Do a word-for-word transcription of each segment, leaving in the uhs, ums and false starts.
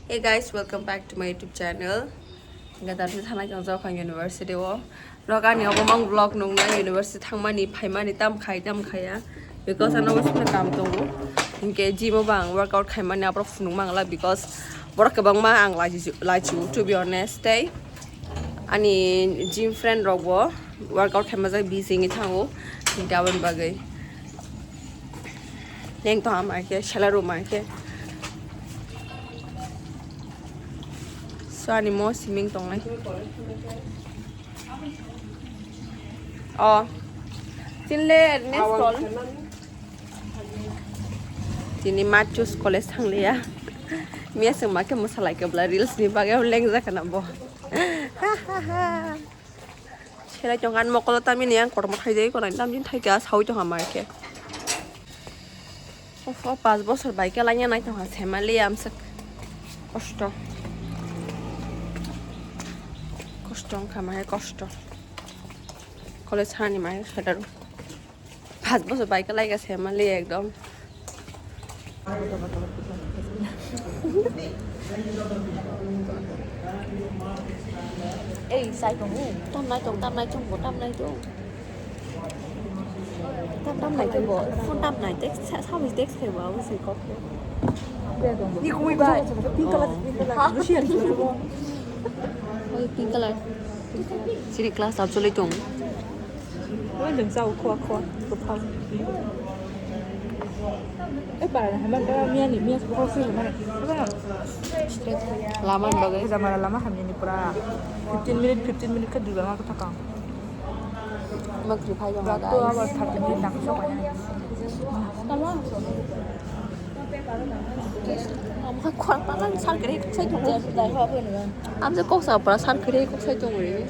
Hey guys, welcome back to my YouTube channel. Hingke dati thanai tong jok ang university o. Rok ani obo mang vlog nung nai university thangmani phaimani tam khai tam khaya. Because ano wasna kam tongo. Hingke gym o bang workout khaimani aborok phunuk mangla because borok kwbangma ang lachi lachi to be honest tei ani gym friend rok bo workout khaima jai busy wngwi thango. Hingke aboni bagwi. Neng to ama ke sela ruma ke. So ani mo siming tongnai. Oh. Tinle Ernest call. Tini Matthews college thanglia. Miya sengma ke mosalai ke bla reels ni bagwi lengjak kana bo. Selai tong ani mokolo tamini ang kormo thaide ko nai tamjin thaika sawi tong hamar ke. Of, of, pas bosor bai ke laina nai tong ha sema le amsek. Kosto. Kosto wngkha ma he kosto. College hani ma he sadaru. Pas bosor bai ke laika sema le ekdom. Ei, sai tongo. Tamnai tong, tamnai tong bo, tamnai tong. Tam, tamnai tong bo. Phone tamnai, text, sa, sa, text khai bo, abo se kok. Ni kumui ba. Pink color, pink color. Oi, pink color. Sini class tab choli tong. Oi, nung chao, khua, khua, kwphang. Eh, para na, hemang, para, miya ni, miya, khua, khua, hemang. Lama ni bagwi. Jamara lama hamya ni pura fifteen minute, fifteen minute khe duibar ma kwthakang. Mak ri phai jong. Bak to guys. Abo thirty minute nang sok ya. Tama. Ama khor palang sar kere kok sai tongo. Amje kok sa pura sar kere kok sai tongo re.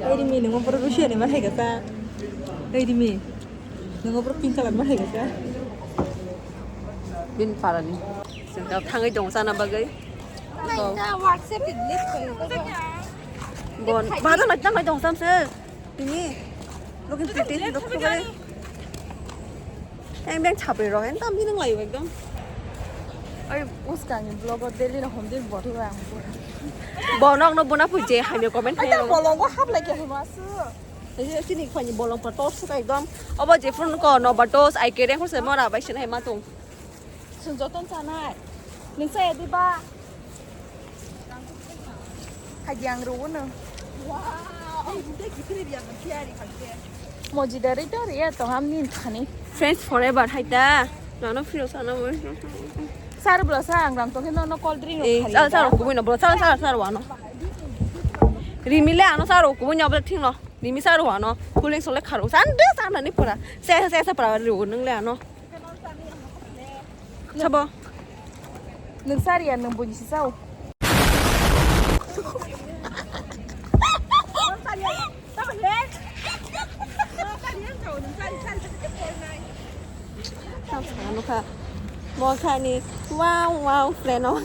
Ei ri mi nungo pura Russia ni ma hai kasa. Ei ri mi nungo pura pink color ma hai kasa. Bin parani. Sengkak thangwi tong sana bagwi. So. Bon, bana nai tang nai tong sam se. Tini. Looking pretty, look pretty. Yang beng chapri rok, yang tam bini ngai ekdom. Ai, uskang ni vlog o daily no hom din bot huwa ang. Bonok no bona puje, hai me comment hai. Ai, bolong ko hap lagi homa su. Ai, sini khani bolong pa tos ekdom. Obo je phone ko no ba tos, ai kereng ko se mora bai sin hai ma tung. Chwng jotono chanai. Nwng chaya di ba? Hagi ang rwo no. Wow. Moji dari to riya to ham nin thani. Friends forever hai ta. Nono phiro sana mo. Sar bla sa ang rang to ke nono cold drink. Eh, sal sal kubui no bla sal sal sal wano. Rimi le ano sar kubui no bla thing no. Rimi sar wano. Cooling sole kharo. San de sana ni pura. Se se se pura ru nung le ano. Sabo. Nwng sari ya nwng buji si sao. Tam sana nukha. Mo khani wow wow friend o.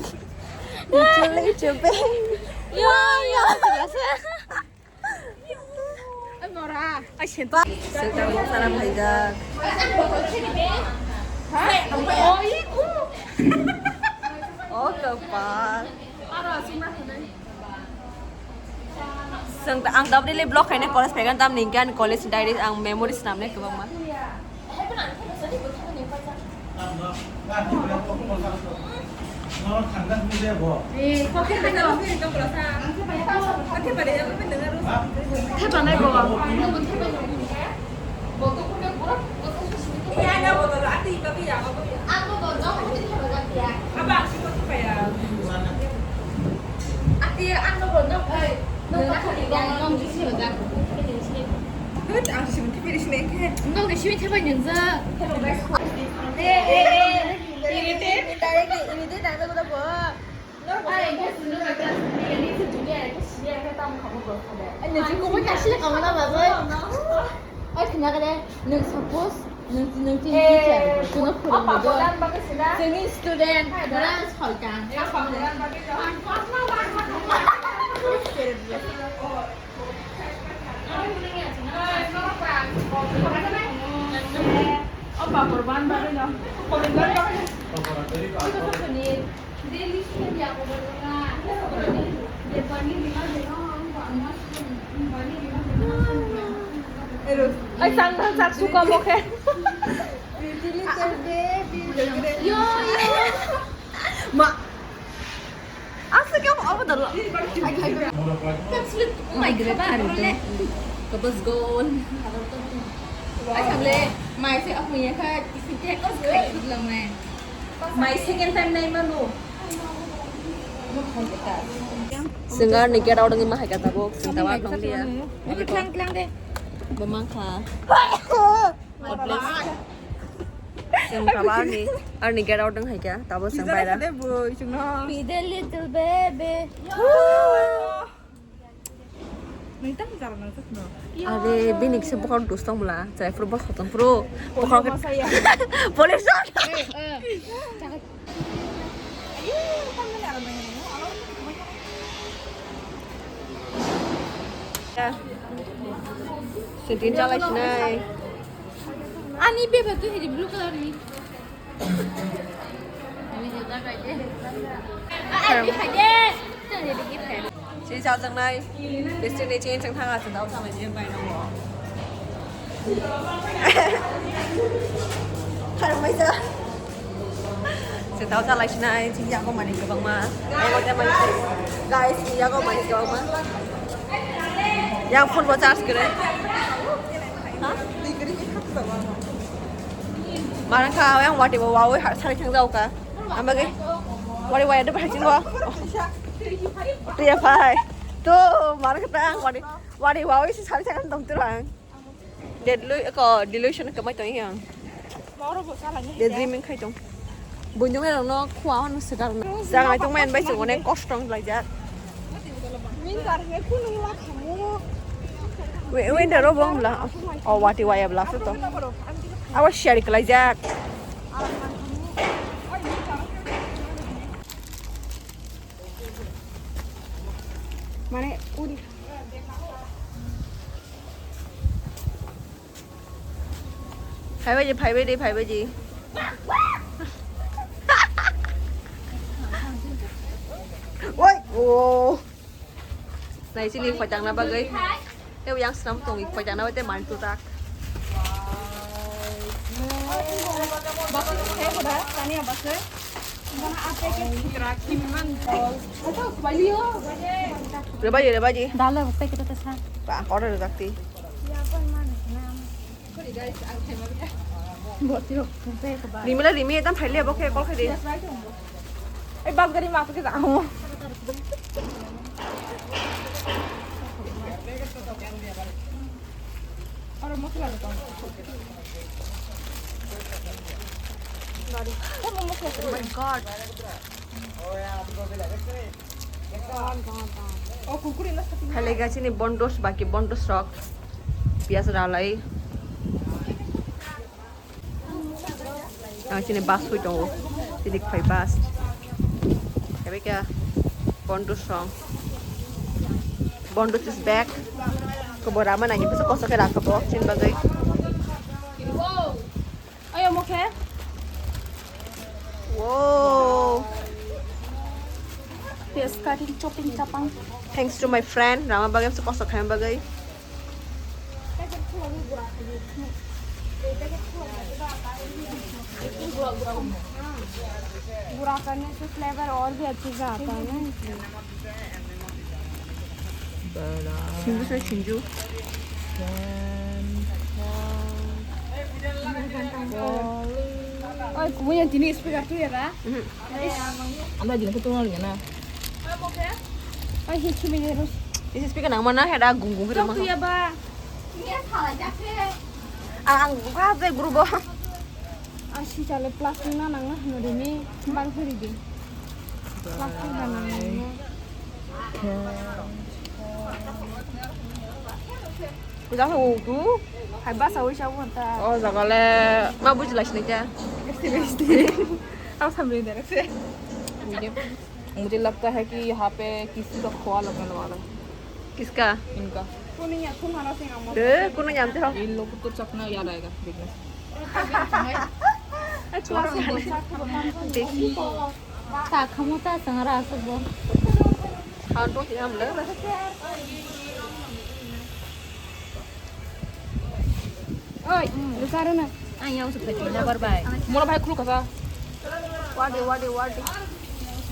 Ichule ichube. Wow wow. Sengkang sana phaijak. O kapal. Sengkang ang tabri le block khaina college phaikha tam ningkan college diaries ang memories namne kwbangma. Ang simi thaibai nungjak. Directly, immediate ang jago bo. Ai, guys, no, my class ni ni se junior, ke senior, ke tam khamu bo. Ai, ni ko mo kasi le kamo na ba, boy. Ai, khna kare, nung suppose, nung, nung tin teacher, kuno phurung do. Sini student, pura solkang. Ai, sang, sang, sang, suka mo khe. Yo, yo. Ma. Asa khe abo dalo. Mai gre ba ari to. Kabas gol. Ai, sable, mai se apunya kha, isi khe kos khai lang mai. Mai second time nai mano. Singar ni get out ngi mahai kata bo, sinta wa nong dia. Klang, klang de. Bemang kha. God bless. Sinta wa ni, arni get out nang hai kya, tabo sing paira. Pide little baby. Are, bini kisa bukhar dus tong mula. Chai phuru bos khotong phuru. Bukhar ke police. Setin chalai sinai. Ani bebe tu hiri blue color ni. Sini chajaknai, bisi ni chini chang thang asa dao sama je bai nongo. Kharmai sa. Se dao chalai sinai, chini yago mani kwbangma. Yago mani, guys, yago mani kwbangma. Yang phone bo charge kere. Ha? Mana kha, yang wati bo wawi har sari thang jao ka. Amage. Wari waya de bahai chingo. Tiya phai. To, mana kha tang wari. Wari wawi si sari thang tong turang. Deadly ko delusion ka mai tong yang. Daydreaming khai tong. Bunjung rok no khua on segar no. Jang ai tong mai bai chungo ne kostong lai jak. Winter he kunung la khamu. Winter ro bom la. O wati waya bla to. Awa share klai jak. Mane uri. Phaibaidi, phaibaidi, phaibaidi. Oi, oh. Nai sini pajang na bagai. Te yang senam tong pajang na te mantu tak. Rebaji, rebaji. Dale, packet ta sa. Ba, order dakti. Rimila rimi etam phaile abo khe call khaidi. Ei bas gari ma apke jao. Aro mosla de. Gari. Oh my God. Phaile ga chini bondos baki bondos rok. Piyaj ralai. Ang chini bus hui tongo. Sidik phai bus. Ebe kya bondos rong. Bondos is back. Kobo rama nani bisa kosa khe rakha bo chini bagwi. Ayo mokhe. Wow. Yes, cutting, chopping, chapang. Thanks to my friend, Rama bagwi amsa kosa khaima bagwi. बुरा करने से फ्लेवर और भी अच्छे से आता है ना इसलिए। Sinju sa sinju. Oi, kuya tini speaker tu ya ba? Anda jina tu nol ya na. Oi, hichi mi ro. Isi speaker nang mana heda gung gung. Chok tu ya ba? Ang ang ka de grubo. Asi chale plastic na nang na hano de ni bang phiri de. Plastic ba nang nang na. Kuda ho tu. Hai basa oi sa won ta. O jaga le ma bujilai sinai ta. Esti esti. Au samri de se. मुझे लगता है कि यहाँ पे किसी का खोआ लगने वाला है। किसका? इनका। ए, कुनो जानते हो? इन लोगों को चखना याद आएगा, देखना। देखी। Ta khamu ta sangra asuk bo. Khan to ham le. Oi, rukaro na. Ang yang usuk tadi na bar bai. Mula bai khulu kasa. Wadi, wadi, wadi.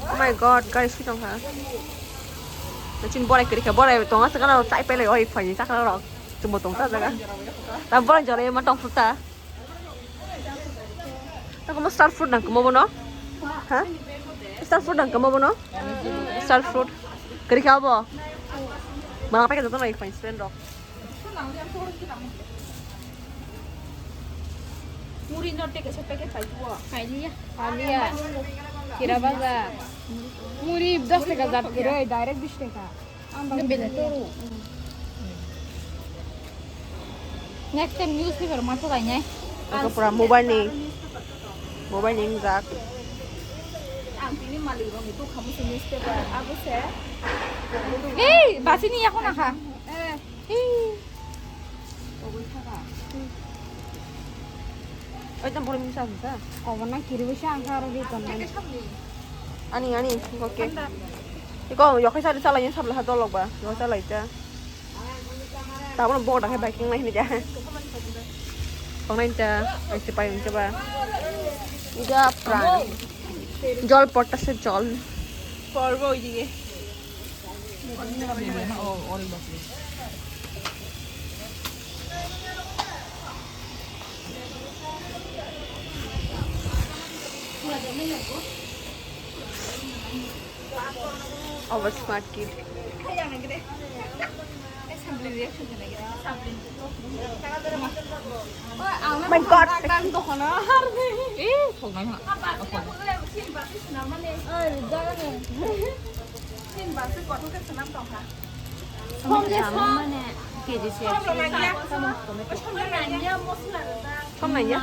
Oh my God, guys, kita ha. Chin borai kiri kha, borai tonga sakana chai pele oi phai sakana rok. Chumo tong ta jaga. Ta borai jore ma tong fruta. Ta komo star fruit nang komo bono? Ha? Star fruit nang komo bono? Star fruit. Kiri kha bo. Mala pakai jatuh lagi fine spend rok. Muri no teke se teke pai tuo. Kailia. Kailia. Kira baza. Muri dos taka jat kere, direct bis taka. Ang bang bela turu. Next time newspaper ma to lainai. Oko pura mobile ni. Mobile ni jak. Ang tini malik rong itu kamu se newspaper. Aku se. Hei, basi ni aku nakha. Eh. Hei. Oi, tam pura misa misa. Kobo na kiri bisa ang karo di ton. Ani, ani, oke. Iko yokai sari salai sabla ha dolok ba. Yokai salai ta. Tabon bo da hai biking lai ni ja. Tongnai ta, ai se pai uncha ba. Ida pran. Jol potta se jol. Porbo oi dige. Obo smart kid. My God. Eh, thoknai ha. Thoknai. Mane K G se. Thoknai ya?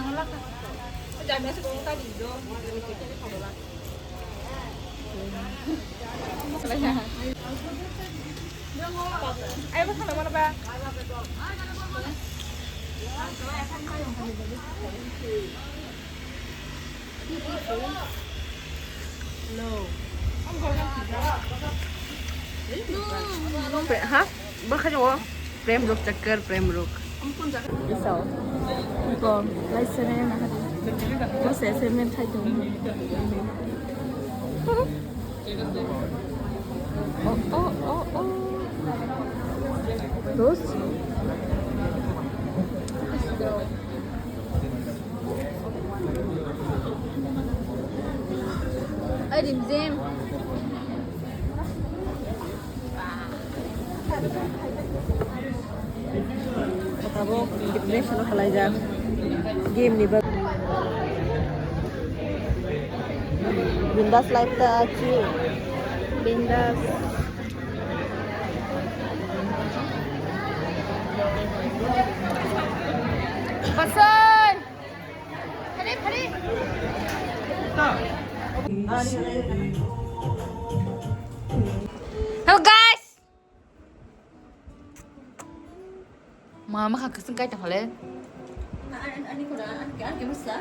Pre-, ha? Bwkha jago? Prem rok chakar, prem rok. Isao. Ko, lai sene na hari. Ko se se men thai tu. Oh, oh, oh, oh. Dos. Ai, rimjim. Tabuk decoration khlaijak game ni bagwi. Bindas life ta chill. Bindas. Pasal. Hello guys. Mama kha kwswng kai tong le. Ani kora ani ani kora sa.